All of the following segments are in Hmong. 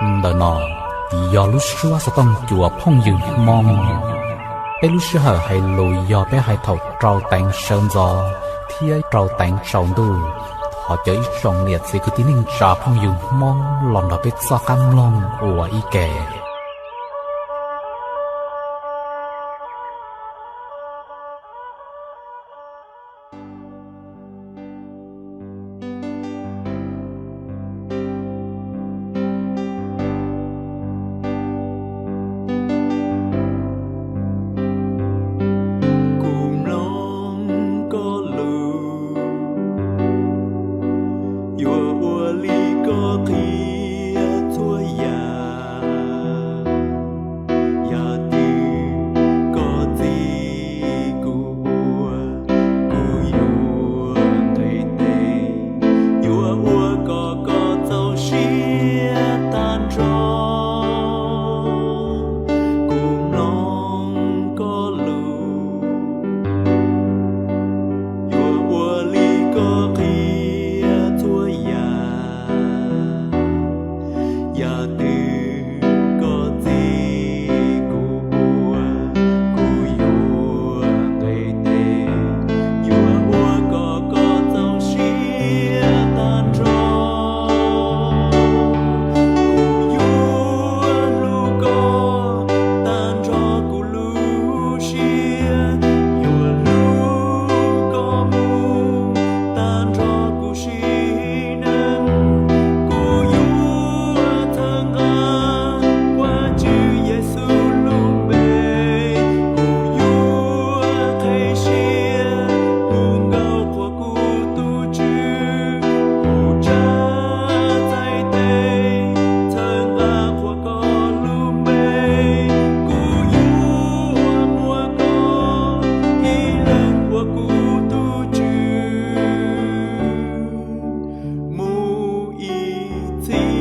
Ntawm no yog lub suab xov tooj cua phooj ywg Hmoob. Peb lub sij hawm hais lus yog peb hais thaum rau teev sawv ntxov thiab rau teev tsaus ntuj. Thov caw ib tsoom niam txiv kwv tij neej tsa phooj ywg Hmoob los nrog peb txoj qab mloog ua ib ke. Kuv mloog koj lus, yuav ua li koj qhia txhua yam. Yam twg koj txib kuv ua, kuv yuav nqis tes, yuav ua kom koj txaus siab tag nrho. Kuv mloog koj lus, yuav ua li koj qhia txhua yam. Yam twg koj txib kuv ua, kuv yuav nqis tes, yuav ua kom koj txaus siab tag nrho. Kuv yuav hlub koj tag nrho kuv lub siab, yuav hlub koj mus tag nrho kuv sim neej. Kuv yuav txhawb nqa Vajtswv Yexus lub npe, kuv yuav qheb siab mus nkaug qhuas kuv tus Tswv, mus tsa txhais tes txhawb nqa qhuas koj lub npe. Kuv yuav muab koj ib leeg ua kuv tus Tswv mus ib txhis.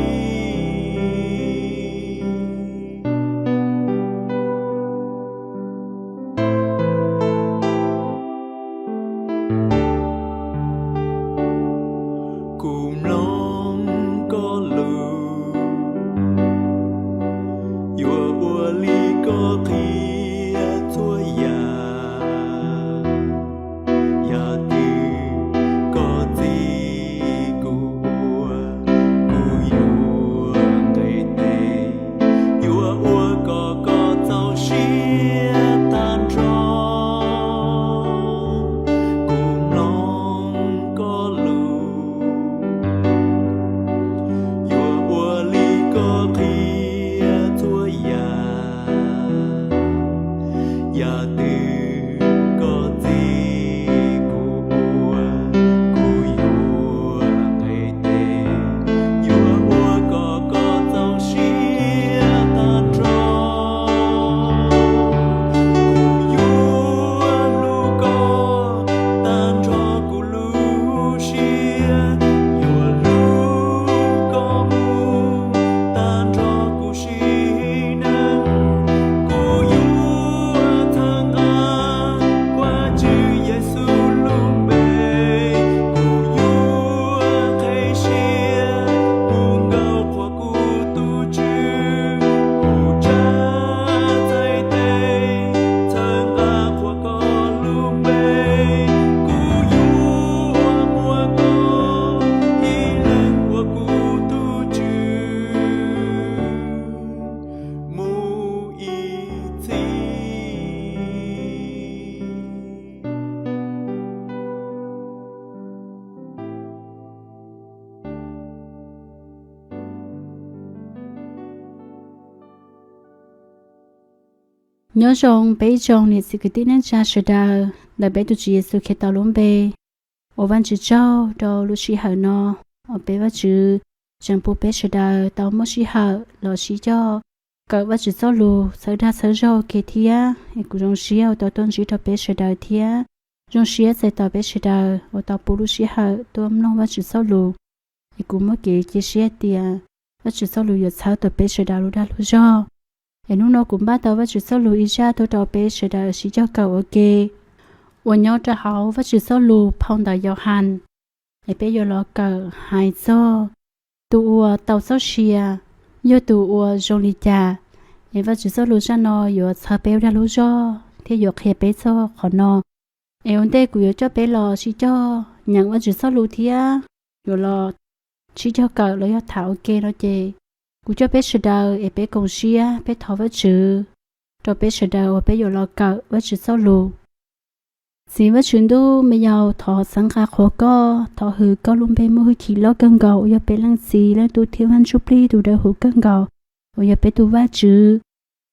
Kuv mloog koj lus, yuav ua li koj qhia txhua yam. Yam twg koj txib kuv ua, kuv yuav nqis tes, yuav ua kom koj txaus siab tag nrho. Kuv mloog koj lus, yuav ua li koj qhia txhua yam. Yam twg koj txib kuv ua, kuv yuav nqis tes, yuav ua kom koj txaus siab tag nrho. Kuv yuav hlub koj tag nrho kuv lub siab, yuav hlub koj mus tag nrho kuv sim neej. Kuv yuav txhawb nqa Vajtswv Yexus lub npe, kuv yuav qheb siab mus nkaug qhuas kuv tus Tswv, kuv tsa txhais tes txhawb nqa qhuas koj lub npe. Kuv yuav muab koj ib leeg ua kuv tus Tswv mus ib txhis. Nyob zoo peb ib tsoom niam txiv kwv tij neej tsa sawv daws ntawm peb tus Tswv Yexus Khetos lub npe. Ua Vajtswv tsaug rau lub sij hawm no uas peb Vajtswv tseem pub peb sawv daws tau muaj sij hawm los sib coj kawm Vajtswv txoj lus txhawb dag txhawb zog ua ke thiab. Es kuv zoo siab uas tau tuaj ntsib rau peb sawv daws thiab zoo siab txais tos peb sawv daws uas tau pub lub sij hawm tuaj mloog Vajtswv txoj lus. Es kuv muaj kev cia siab tias Vajtswv txoj lus yuav txhawb tau peb sawv daws lub dag lub zog. Es hnub no kuv npaj tau Vajtswv txoj lus ib zaj tuaj rau peb sawv daws sib coj kawm ua ke, uas nyob rau hauv Vajtswv txoj lus phau ntawv Yauhas. Es peb yuav los kawm hais txog tus uas tau txoj sia yog tus uas zoo li cas. Es Vajtswv txoj lus zaj no yuav txhawb peb ua dag lub zog thiab yuav qhia peb txog qhov no. Es ua ntej kuv yuav coj peb los sib cog nyeem Vajtswv txoj lus thiab yuav los sib cog kawm los yog tham ua ke no ces kuv coj peb sawv daws es peb koom siab peb thov Vajtswv rau peb sawv daws uas peb yuav los kawm Vajtswv txoj lus. Txiv Vajtswv ntuj, me yaus thov txhawb nqa qhuas koj, thov hwm koj lub npe muaj hwj chim loj kawg nkaus uas yog peb Leej Txiv, Leej Tub thiab Vaj Ntsuj Plig tus dawb huv kawg nkaus uas yog peb tus Vajtswv.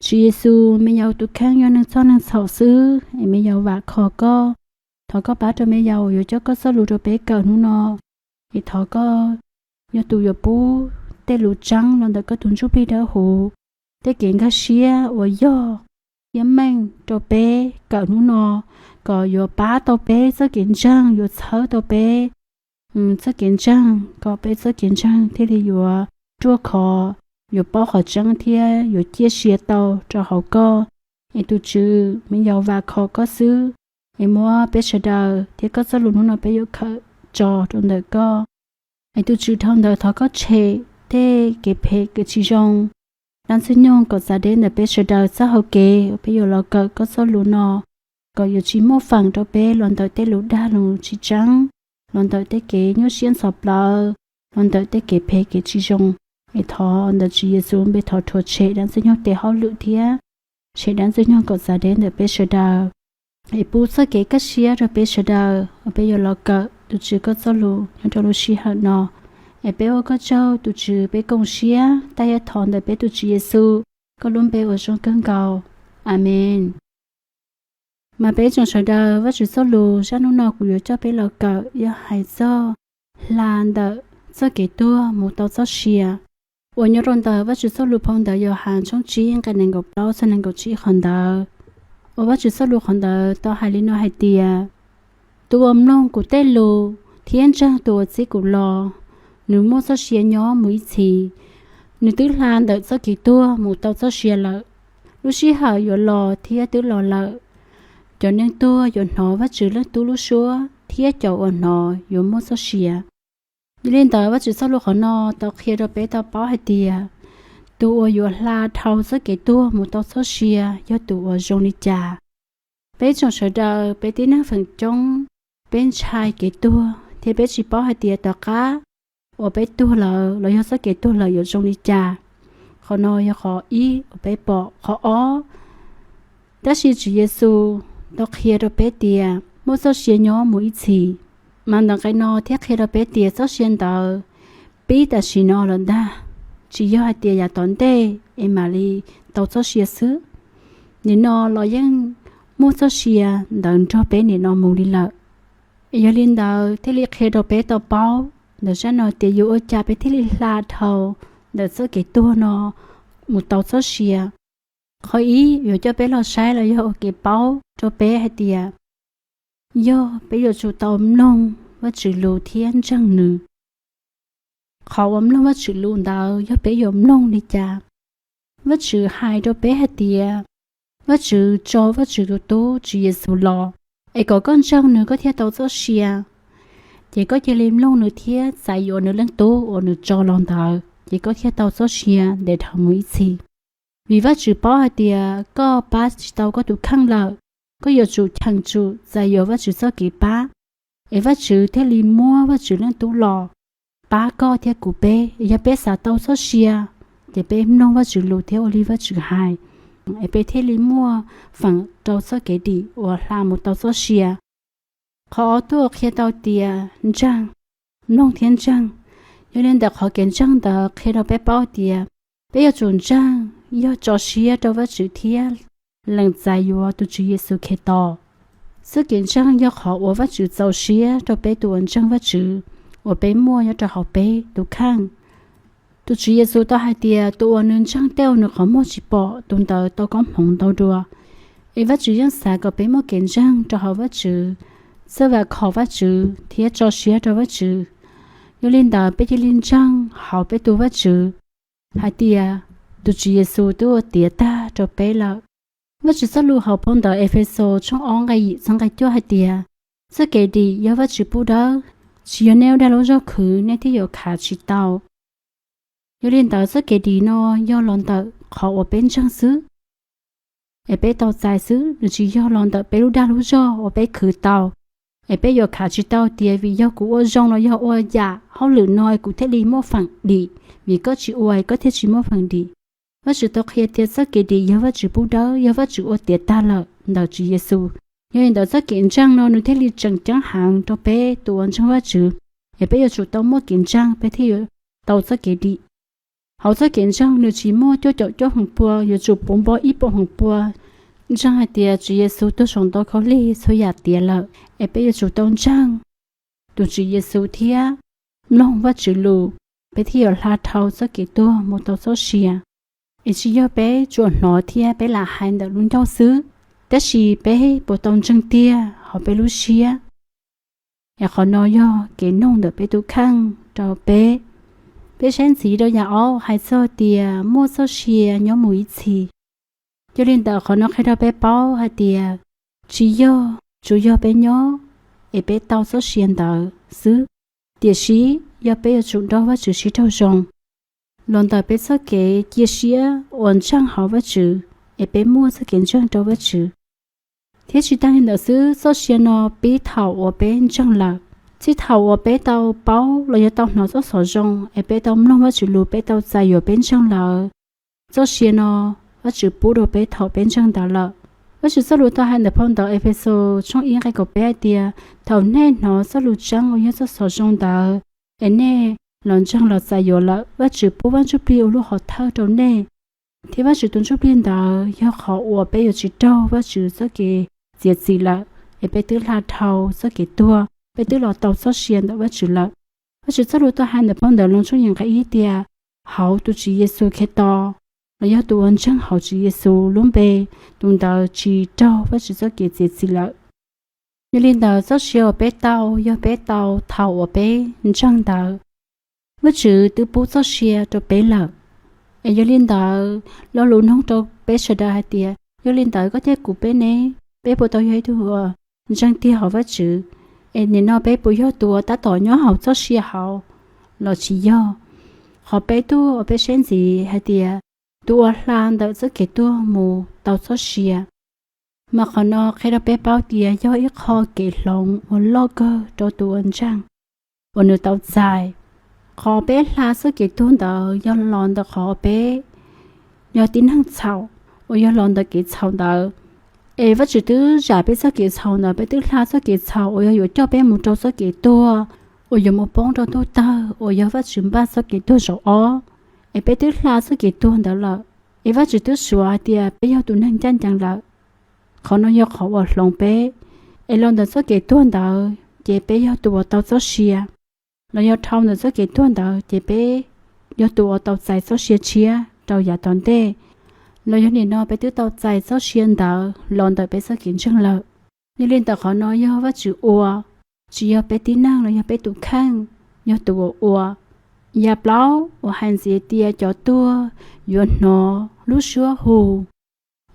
Tswv Yexus, me yaus tus kheej yog neeg txhoj neeg txhaum xwb es me yaus vam khom koj. Thov koj pab rau me yaus uas yuav coj koj txoj lus rau peb kawm hnub no, es thov koj yog tus yuav pub tej lus tseeb los ntawm koj tus Ntsuj Plig dawb huv, tej kev nkag siab uas yog thiab meej rau peb kawm hnub no, kom yuav pab tau peb txoj kev ntseeg, yuav txhawb tau peb txoj kev ntseeg, kom peb txoj kev ntseeg thiaj li yuav ruaj khov, yuav paub qhov tseeb thiab yuav ciaj sia tau rau hauv koj. Es tus Tswv, me yaus vam khom koj xwb, es muab peb sawv daws thiab koj txoj lus hnub no peb yuav kawm tso rau ntawm koj. Es tus Tswv, dhau ntawd thov koj tshem tej kev phem kev tsis zoo, dab ntxwg nyoog kom txav deb ntawm peb sawv daws txoj hau kev uas peb yuav los kawm koj txoj lus no, kom yuav tsis muaj feem rau peb los ntawm tej lus dag lus tsis tseeb, los ntawm tej kev nyuaj siab ntxhov plawv, los ntawm tej kev phem kev tsis zoo. Es thov ntawm Tswv Yexus npe thov rhuav tshem dab ntxwg nyoog tes hauj lwm thiab tshem dab ntxwg nyoog kom txav deb ntawm peb sawv daws, es pub txoj kev kaj siab rau peb sawv daws uas peb yuav los kawm tus Tswv koj txoj lus nyob rau lub sij hawm no. Es peb ua koj tsaug tus Tswv, peb koom siab tag yam thov ntawm peb tus Tswv Yexus koj lub npe uas zoo kawg nkaus. Amees. Mas peb tsoom sawv daws, Vajtswv txoj lus zaj hnub no kuv yuav coj peb los kawm yog hais txog hla ntawm txoj kev tuag mus tau txoj sia, uas nyob rau ntawm Vajtswv txoj lus phau ntawv Yauhas tshooj tsib nqe nees nkaum plaub txog nees nkaum tsib qhov ntawd. Uas Vajtswv txoj lus qhov ntawd tau hais li no hais tias, tus uas mloog kuv tej lus thiab ntseeg tus uas txib kuv los, nws muaj txoj sia nyob mus ib txhis. Nws twb hla ntawm txoj kev tuag mus tau txoj sia lawm. Lub sij hawm yuav los thiab twb los lawm. Cov neeg tuag yuav hnov Vajtswv Leej Tub lub suab, thiab cov uas hnov yuav muaj txoj sia. Yog li ntawd, Vajtswv txoj lus qhov no tau qhia rau peb tau paub hais tias tus uas yuav hla dhau txoj kev tuag mus tau txoj sia yog tus uas zoo li cas. Peb tsoom sawv daws, peb tib neeg feem coob, peb ntshai kev tuag thiab peb tsis paub hais tias tom qab uas peb tuag lawm los yog txoj kev tuag lawm yuav zoo li cas. Qhov no yog qhov ib uas peb pom. Qhov ob, tab sis Tswv Yexus tau qhia rau peb tias muaj txoj sia nyob mus ib txhis. Mas ntawm nqe no thiaj qhia rau peb tias txoj sia ntawd pib tam sim no lawm ntag, tsis yog hais tias yav tom ntej es mam li tau txoj sia xwb. Nim no los yeej muaj txoj sia ntawd nrog peb nim no mus li lawm. Es yog li ntawd thiaj li qhia rau peb tau paub ntawm zaj no tias yuav ua cas peb thiaj li hla dhau ntawm txoj kev tuag no mus tau txoj sia. Qhov ib, yuav coj peb los saib los yog ua kev paub rau peb hais tias yog peb yuav tsum tau mloog Vajtswv lus thiab ntseeg nws. Qhov uas mloog Vajtswv lus ntawd yog peb yuav mloog li cas. Vajtswv hais rau peb hais tias Vajtswv tso Vajtswv tus Tub Tswv Yexus los, es kom koj ntseeg nws koj thiaj tau txoj sia. Ces koj cia li mloog nws thiab txais yuav nws Leej Tub uas nws tso los ntawd, ces koj thiaj tau txoj sia ntev dhawv mus ib txhis. Vim Vajtswv paub hais tias koj pab tsis tau koj tus kheej lawm, koj yuav tsum cheem tsum txais yuav Vajtswv txoj kev pab, es Vajtswv thiaj li muab Vajtswv Leej Tub los pab koj thiab kuv peb. Yog peb xav tau txoj sia, ces peb mloog Vajtswv lus thiab ua li Vajtswv hais, es peb thiaj li muaj feem rau txoj kev dim uas hla mus tau txoj sia. Qhov ob tuaj qhia tau tias ntseeg, mloog thiab ntseeg. Yog li ntawd qhov kev ntseeg ntawd qhia rau peb paub tias peb yuav tsum ntseeg, yog tso siab rau Vajtswv thiab lees txais yuav tus Tswv Yexus Khetos. Txoj kev ntseeg yog qhov uas Vajtswv txaus siab rau peb tus uas ntseeg Vajtswv, uas peb muaj nyob rau hauv peb tus kheej. Tus Tswv Yexus tau hais tias tus uas nws ntseeg tej uas nws qhov muag tsis pom, tus ntawd tau koob hmoov ntau dua. Es Vajtswv yeej xav kom peb muaj kev ntseeg rau hauv Vajtswv, txawj vam khom Vajtswv thiab tso siab rau Vajtswv. Yog li ntawd peb cia li ntseeg hauv peb tus Vajtswv hais tias tus Tswv Yexus twb ua tiav tag rau peb lawm. Vajtswv txoj lus hauv phau ntawv Efexus tshooj ob nqe yim txog nqe cuaj hais tias, txoj kev dim yog Vajtswv pub dawb, tsis yog nej ua dag lub zog khwv nej thiaj yuav khav tsis tau. Yog li ntawd txoj kev dim no yog los ntawm qhov uas peb ntseeg xwb, es peb tau txais xwb, nws tsis yog los ntawm peb lub dag lub zog uas peb khwv tau, es peb yuav khav tsis tau tias vim yog kuv ua zoo los yog ua yam hauj lwm no es kuv thiaj li muaj feem dim, vim koj tsis ua es koj thiaj tsis muaj feem dim. Vajtswv tau qhia tias txoj kev dim yog Vajtswv pub dawb, yog Vajtswv ua tiav tag lawm ntawm Tswv Yexus. Yog li ntawd txoj kev ntseeg no nws thiaj li tseem ceeb heev rau peb tus uas ntseeg Vajtswv, es peb yuav tsum tau muaj kev ntseeg peb thiaj yuav tau txoj kev dim. Hauv txoj kev ntseeg nws tsis muaj cuaj caum cuaj feem pua, yuav tsum puv npo ib puas feem pua ntseeg hais tias Tswv Yexus tuag saum ntoo khaub lig txhua yam tiav lawm, es peb yuav tsum tau ntseeg tus Tswv Yexus thiab mloog Vajtswv lus, peb thiaj yuav hla dhau txoj kev tuag mus tau txoj sia. Es tsis yog peb tsuas hnov thiab peb lam hais ntawm lub ncauj xwb, tab sis peb puas tau ntseeg tiag hauv peb lub siab? Es qhov no yog kev nug ntawm peb tus kheej rau peb. Peb saib ntxiv rau yam ob hais txog tias muaj txoj sia nyob mus ib txhis. Yog li ntawd qhov no qhia rau peb paub hais tias tsis yog tsuas yog peb nyob es peb tau txoj sia ntawd xwb, tiam sis yog peb yuav tsum nrog Vajtswv sib raug zoo los ntawm peb txoj kev cia siab uas ntseeg hauv Vajtswv, es peb muaj txoj kev ntseeg rau Vajtswv. Thiab tsis tag li ntawd xwb, txoj sia no pib thaum uas peb ntseeg lawm. Txij thaum uas peb tau paub los yog tau hnov txoj xov zoo, es peb tau mloog Vajtswv lus, peb tau txais yuav peb ntseeg lawm, txoj sia no Vajtswv pub rau peb thaum peb ntseeg ntawd lawm. Vajtswv txoj lus tau hais ntawm phau ntawv Efexus tshooj ib nqe kaum peb hais tias, thaum nej hnov txoj lus tseeb uas yog txoj xov zoo ntawd, es nej los ntseeg los txais yuav lawm, Vajtswv pub Vaj Ntsujplig ua lub hom thawj rau nej. Thiab Vajtswv tus Ntsujplig ntawd yog qhov uas peb yuav tsis raug Vajtswv txoj kev txiav txim lawm, es peb twb hla dhau txoj kev tuag, peb twb los tau txoj sia ntawm Vajtswv lawm. Vajtswv txoj lus tau hais ntawm phau ntawv Loos tshooj yim nqe ib tias, hauv tus Tswv Yexus Khetos, los yog tus uas ntseeg hauv Tswv Yexus lub npe, tus ntawd tsis raug Vajtswv txoj kev txiav txim lawm. Yog li ntawd txoj sia uas peb tau yog peb tau thaum uas peb ntseeg ntawd. Vajtswv twb pub txoj sia rau peb lawm. Es yog li ntawd lo lus noog rau peb sawv daws hais tias, yog li ntawd koj thiab kuv peb ne, peb puas tau yog ib tug uas ntseeg tiag hauv Vajtswv? Es nim no peb puas yog tus uas tab tom nyob hauv txoj sia hauv los tsis yog? Qhov peb tuaj uas peb saib ntxiv hais tias tus uas hla ntawm txoj kev tuag mus tau txoj sia, mas qhov no qhia rau peb paub tias yog ib qho kev hloov uas loj kawg rau tus uas ntseeg uas nws tau txais. Qhov peb hla txoj kev tuag ntawd yog los ntawm qhov peb yog tib neeg txhaum, uas yog los ntawm kev txhaum ntawd. Es Vajtswv twb zam peb txoj kev txhaum ntawd, peb twb hla txoj kev txhaum uas yog yuav coj peb mus rau txoj kev tuag, uas yuav mus poob rau ntuj tawg, uas yog Vajtswv npaj txoj kev tuag zaum ob. Es peb twb hla txoj kev tuag ntawd lawm, es Vajtswv twb suav hais tias peb yog tus neeg ncaj ncees lawm. Qhov no yog qhov uas hloov peb, es los ntawm txoj kev tuag ntawd ces peb yog tus uas tau txoj sia, los yog dhau ntawm txoj kev tuag ntawd ces peb yog tus uas tau txais txoj sia tshiab rau yav tom ntej, los yog nim no peb twb tau txais txoj sia ntawd los ntawm peb txoj kev ntseeg lawm. Yog li ntawd qhov no yog Vajtswv ua, tsis yog peb tib neeg los yog peb tus kheej yog tus uas ua. Yav plaub uas hais ntxiv tias cov tuag yuav hnov lub suab hu.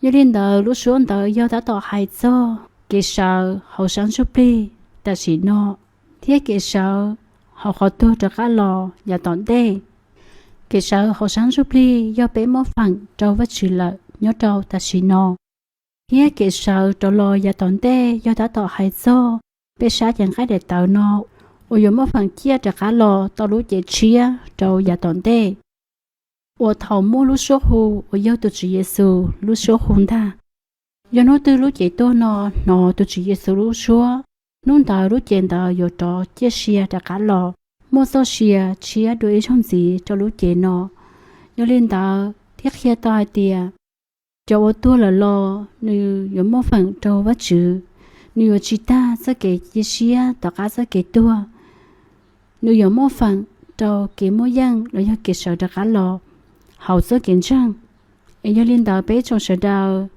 Yog li ntawd lub suab ntawd yog tab tom hais txog kev sawv hauv sab ntsuj plig tam sim no, thiab kev sawv hauv qhov tuag rov qab los yav tom ntej. Kev sawv hauv sab ntsuj plig yog peb muab feem rau Vajtswv lawm nyob rau tam sim no, thiab kev sawv rov los yav tom ntej yog tab tom hais txog peb sab cev nqaij daim tawv no uas yuav muab feem ciaj rov qab los tau lub cev tshiab rau yav tom ntej, uas thaum muaj lub suab hu uas yog tus Tswv Yexus lub suab hu ntag. Yog hnub twg lub cev tuag no hnov tus Tswv Yexus lub suab, hnub ntawd lub cev ntawd yuav rov ciaj sia rov qab los, muaj txoj sia tshiab dua ib zaug ntxiv rau lub cev no. Yog li ntawd thiaj qhia tau hais tias cov uas tuag lawm los nws yuav muaj feem rau Vajtswv, nws yuav tsis tag txoj kev cia siab tom qab txoj kev tuag, nws yuav muaj feem rau kev muaj yeej los yog kev sawv rov qab los hauv txoj kev ntseeg. Es yog li ntawd peb tsoom sawv daws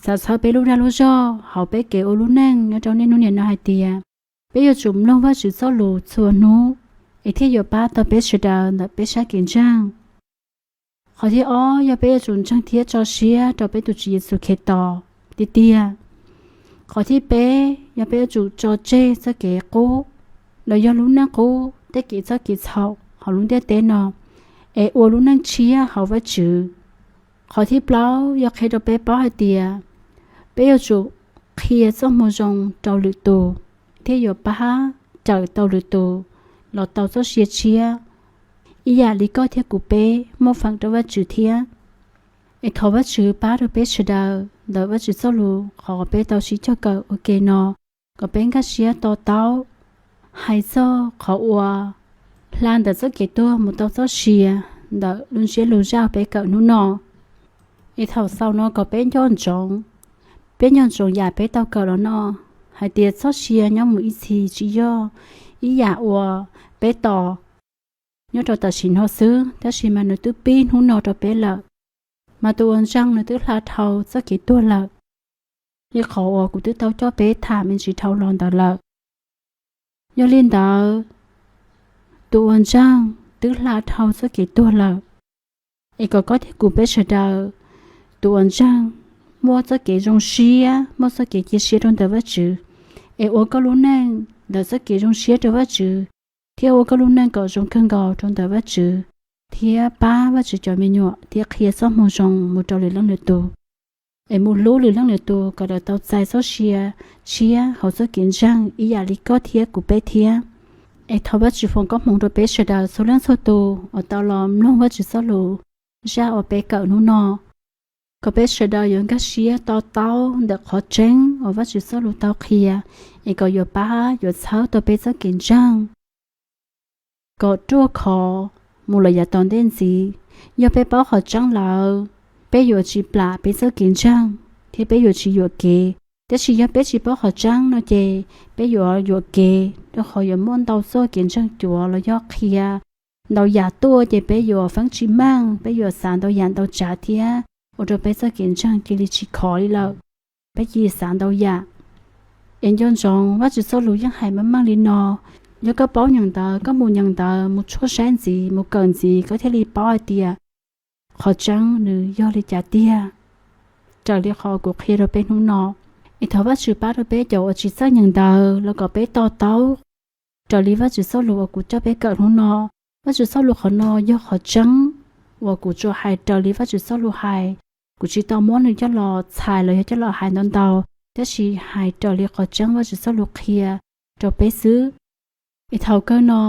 xav txhawb peb lub dag lub zog hauv peb kev ua lub neej nyob rau niaj hnub nim no hais tias peb yuav tsum mloog Vajtswv txoj lus txhua hnub, es thiaj yuav pab tau peb sawv daws ntawm peb sab kev ntseeg. Qhov thib ob yog peb yuav tsum ntseeg thiab tso siab rau peb tus Tswv Yexus Khetos tiag tiag. Qhov thib peb yog peb yuav tsum tso tseg txoj kev qub, los yog lub neej qub tej kev txoj kev txhaum hauv lub ntiaj teb no, es ua lub neej tshiab hauv Vajtswv. Qhov thib plaub yog qhia rau peb paub hais tias peb yuav tsum qhia txoj moo zoo rau lwm tus, thiab yuav pab raws tau lwm tus los tau txoj sia tshiab ib yam li koj thiab kuv peb muaj feem rau Vajtswv thiab. Es thov Vajtswv pab rau peb sawv daws ntawm Vajtswv txoj lus qhov peb tau sib cog kawm ua ke no, kom peb nkag siab to taub hais txog qhov uas hla ntawm txoj kev tuag mus tau txoj sia ntawm lub ntsiab lus zaj peb kawm hnub no. Es thaum xaus no kom peb nco ntsoov, peb nco ntsoov yam peb tau kawm los no, hais tias txoj sia nyob mus ib txhis tsis yog ib yam uas peb tos nyob rau tam sim no xwb, tab sis mas nws twb pib hnub no rau peb lawm. Mas tus uas ntseeg nws twb hla dhau txoj kev tuag lawm, li qhov uas kuv twb tau coj peb tham me ntsis dhau los ntawd lawm. Yog li ntawd, tus uas ntseeg twb hla dhau txoj kev tuag lawm. Es kom koj thiab kuv peb sawv daws, tus uas ntseeg, muaj txoj kev zoo siab, muaj txoj kev cia siab rau ntawm Vajtswv, es ua koj lub neej ntawm txoj kev zoo siab rau Vajtswv, thiab ua koj lub neej kom zoo kawg nkaus rau ntawm Vajtswv, thiab pab Vajtswv cov me nyuam, thiab qhia txoj moo zoo mus rau lwm leej lwm tus, es mus hlub lwm leej lwm tus kom lawv tau txais txoj sia tshiab hauv txoj kev ntseeg ib yam li koj thiab kuv peb thiab. Es thov Vajtswv foom koob hmoov rau peb sawv daws txhua leej txhua tus uas tau los mloog Vajtswv txoj lus zaj uas peb kawm hnub no, kom peb sawv daws yuav nkag siab to taub ntawm qhov tseeb uas Vajtswv txoj lus tau qhia, es kom yuav pab yuav txhawb tau peb txoj kev ntseeg kom ruaj khov mus lawm yav tom ntej ntxiv. Yog peb paub qhov tseeb lawm, peb yuav tsis plam peb txoj kev ntseeg, thiab peb yuav tsis yuam kev. Tab sis yog peb tsis paub qhov tseeb no ces peb yuav yuam kev, rau qhov yuav muaj ntau txoj kev ntseeg cuav los yog qhia ntau yam tuaj, ces peb yuav feeb tsis meej, peb yuav xav ntau yam ntau tsav thiab ua rau peb txoj kev ntseeg cia li tsis khov li lawm. Peb cia li xav ntau yam. Es nco ntsoov, Vajtswv txoj lus yeej hais meej meej li no. Yog koj paub nyeem ntawv, koj mus nyeem ntawv, mus tshuaj saib ntxiv, mus kawm ntxiv, koj thiaj li paub hais tias qhov tseeb nws yog li cas tiag, raws li qhov kuv qhia rau peb hnub no. Es thov Vajtswv pab rau peb cov uas tsis txawj nyeem ntawv los kom peb to taub raws li Vajtswv txoj lus uas kuv coj peb kawm hnub no. Vajtswv txoj lus qhov no yog qhov tseeb uas kuv tsuas hais raws li Vajtswv txoj lus hais. Kuv tsis tau muab nws coj los txhais los yog coj los hais ntau ntau, tab sis hais raws li qhov tseeb Vajtswv txoj lus qhia rau peb xwb. Es thaum kawg no,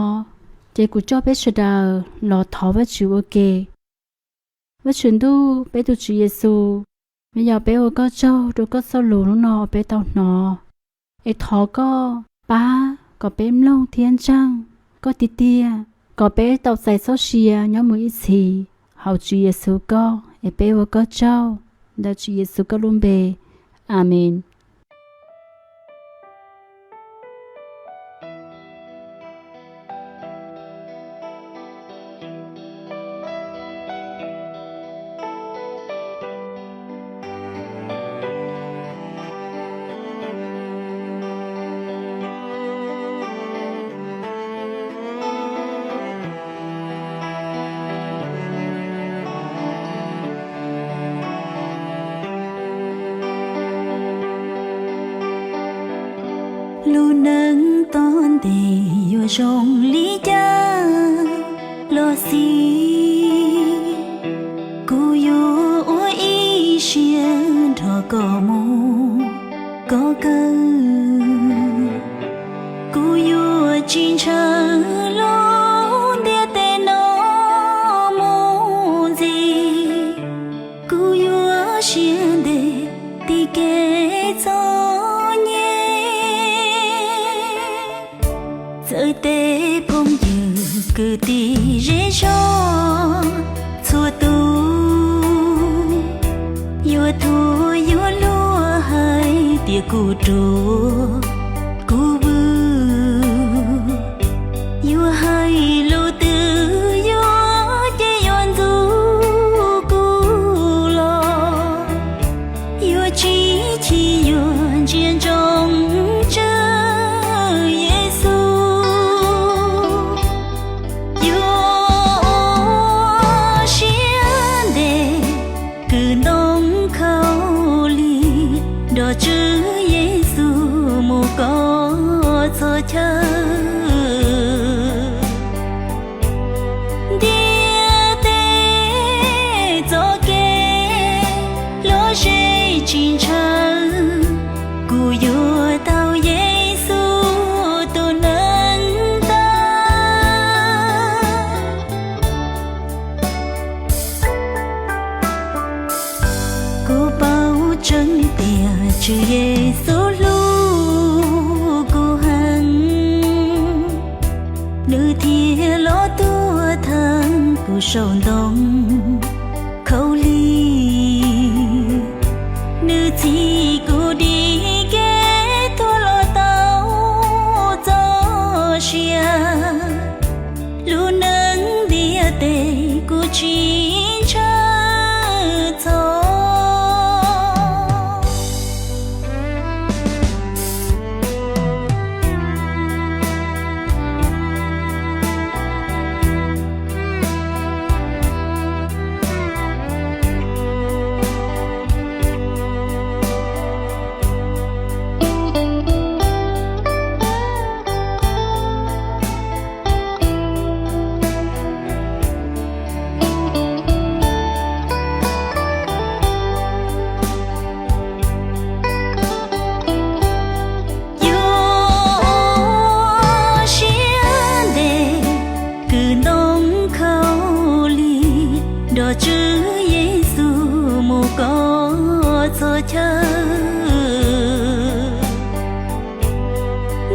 ces kuv coj peb sawv daws los thov Vajtswv ua ke. Vajtswv ntuj, peb tus Tswv Yexus, me yog peb ua koj tsaug rau koj txoj lus hnub no uas peb tau hnov. Es thov koj pab kom peb mloog thiab ntseeg koj tiag tiag, kom peb tau txais txoj sia nyob mus ib txhis. Hauv Tswv Yexus koj, es peb ua koj tsaug ntawm Tswv Yexus koj lub npe. Amees. Lub neej tom ntej yuav zoo li cas los xij, kuv yuav ua ib siab nrog koj mus koj kaw. Kuv yuav tsis ntshaw lub ntiaj teb no mus ntxiv, kuv yuav siab ntev tiv kev txom nyem. Txawm tej phooj ywg kwv tij zej zog txhua tus yuav thuam yuav luag hais tias kuv ruam kuv vwm, yuav hais lus twg yuav ces yuav ntxub kuv los yuav tsis chim, yuav ntsia ntsoov Tswv Yexus, yuav ua siab ntev kwv ntoo khaub lig nrog Tswv Yexus mus kom txog chaw. Ntiaj kuv saum ntoo khaub lig. Nws txhim kuv dim kev tuag los tau txoj sia. Lub neej ntiaj teb kuv tsis ntshaw txog. Yuav siab ntev kwv ntoo khaub lig, nrog Tswv Yexus mus koj txoj chaw.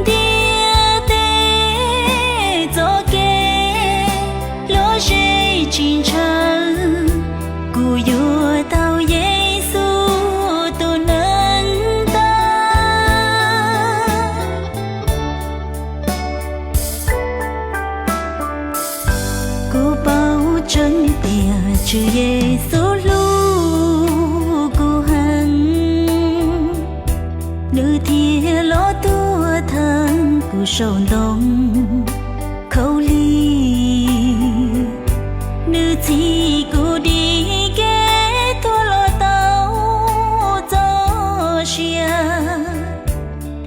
Ntiaj teb txoj kev lom zem tsis ntshaw, kuv yuav tau Yexus tus neeg tag. Kuv paub tseeb tias Tswv Yexus hlub kuv heev, nws thiaj los tuag theej kuv saum ntoo khaub lig. Nws txhim kuv dim kev tuag los tau txoj sia.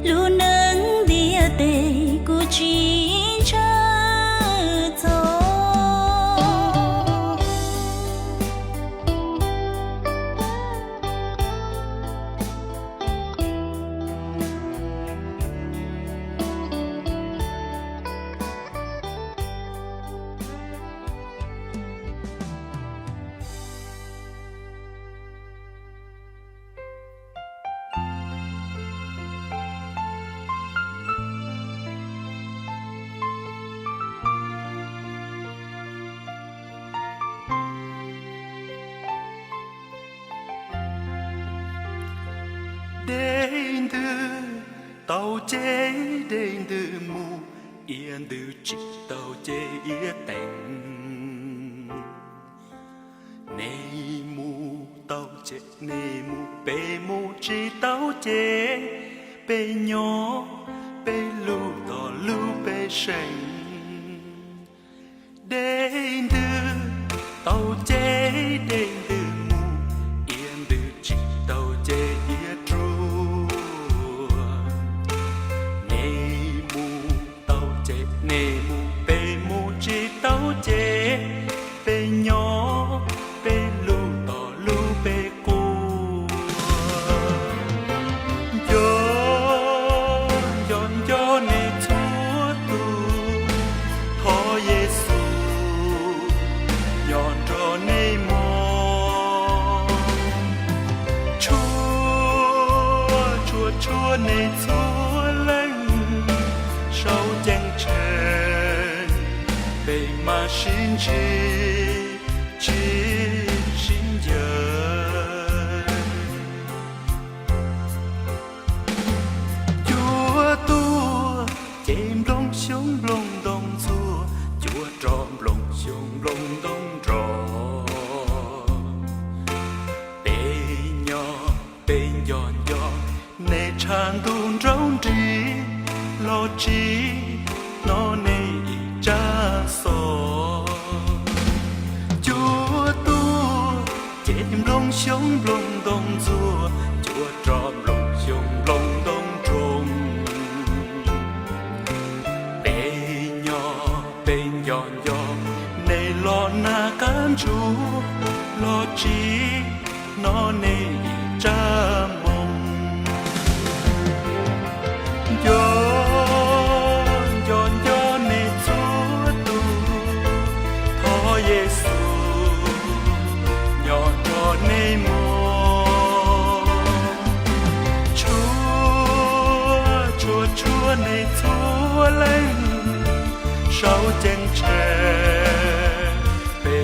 Lub neej ntiaj teb kuv tsis ntshaw txog. Dej ntws tau ceg, dej ntws mus, iav ntws tsis tau ceg iav teev. Nej mus tau ceg, nej mus, peb mus tsis tau ceg, peb nyob, peb lub tom lub peb seem. Dej ntws tau ceg, dej ntws mus, iav ntws tsis tau ceg iav ruam. Nej mus tau ceg, nej mus, peb mus tsis tau ceg, peb nyob, peb lub tom lub peb quaj. Nco, nco, nco nej txhua tus, thov Yexus nyob nrog nej mog. Tshua, tshua, tshua nej txhua leej sau ceeb tsheej, peb mam sib ntsib tsis sib ncaws. Cua tuaj ces nplooj xyoob nplooj ntoo ntxhua, cua rov nplooj xyoob nplooj ntoo nrov. Peb nyob peb nco nco, nej tshav ntuj nraug nrig los tsis hnov nej ib tsab xov. Cua tuaj ces nplooj xyoob nplooj ntoo ntxhua, cua rov nplooj xyoob nplooj ntoo nroo. Peb nyob peb nco nco, nej los nag qab ntsuag los tsis hnov nej ib tsab moo. Nco, nco, nco nej txhua tus, thov Yexus nyob nrog nej mog. Tshua, tshua, tshua nej txhua leej sau ceeb tsheej, peb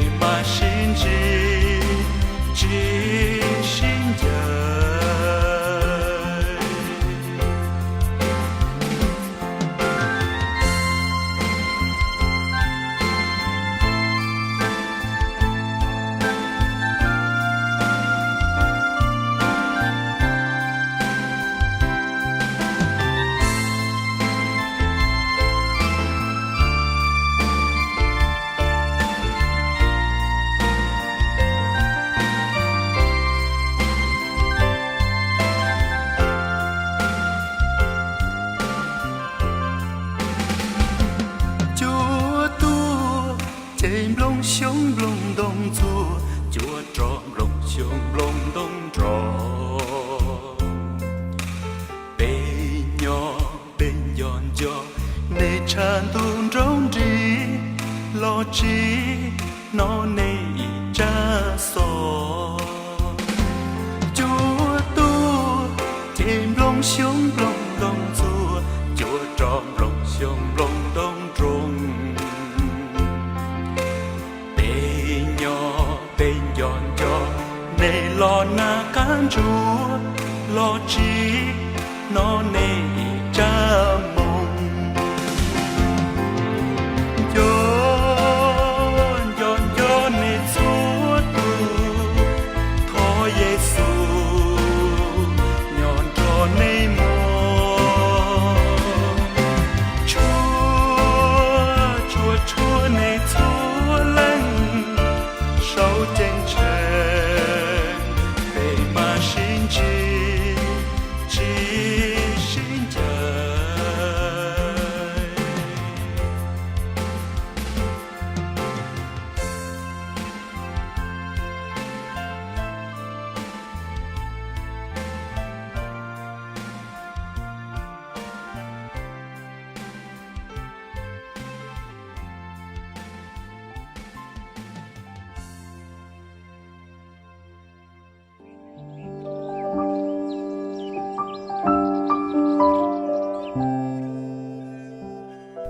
Xyoob nplooj ntoo ntxhua, cua rog nplooj xyoob nplooj ntoo nrog. Peb nyob peb nco nco, nej tshav ntuj nrov nrig, los tsis hnov nej ib tsab xov. Cua tuaj ces nplooj xyoob nplooj ntoo ntxhua, cua rog nplooj xyoob nplooj ntoo nrog. Peb nyob peb nco nco, nej los nag qab ntsuab, los tsis hnov nej ib tsab moo. Nco nco nco nej txhua tus, thov Yexus nyob nrog nej mog. Tshua tshua tshua nej txhua leej, sau ceeb tsheej peb mam sib ntsib, tsis sib ncaim.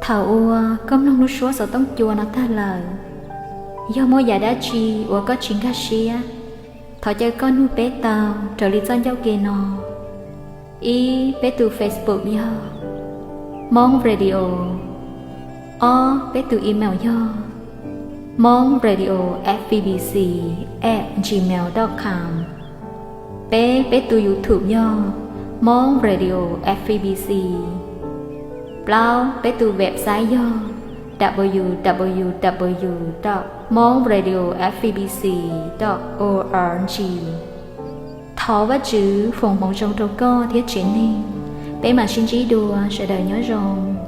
Thaum uas koj mloog lub suab xov tooj cua no tag lawm, yog muaj yam dab tsi uas koj tsis nkag siab, thov caw koj nug peb tau raws li txoj ncauj ke no. Ib, peb tus Facebook yog Hmoob Radio. Ob, peb tus email yog Hmoob Radio F B B C at gmail dot com. Peb, peb tus YouTube yog Hmoob Radio F B B C. Plaub, peb tus website yog w w w dot hmong radio f b b c dot org. Thov Vajtswv foom hmoov zoo rau koj thiab tsev neeg. Peb mam sib ntsib dua, sawv daws nyob zoo.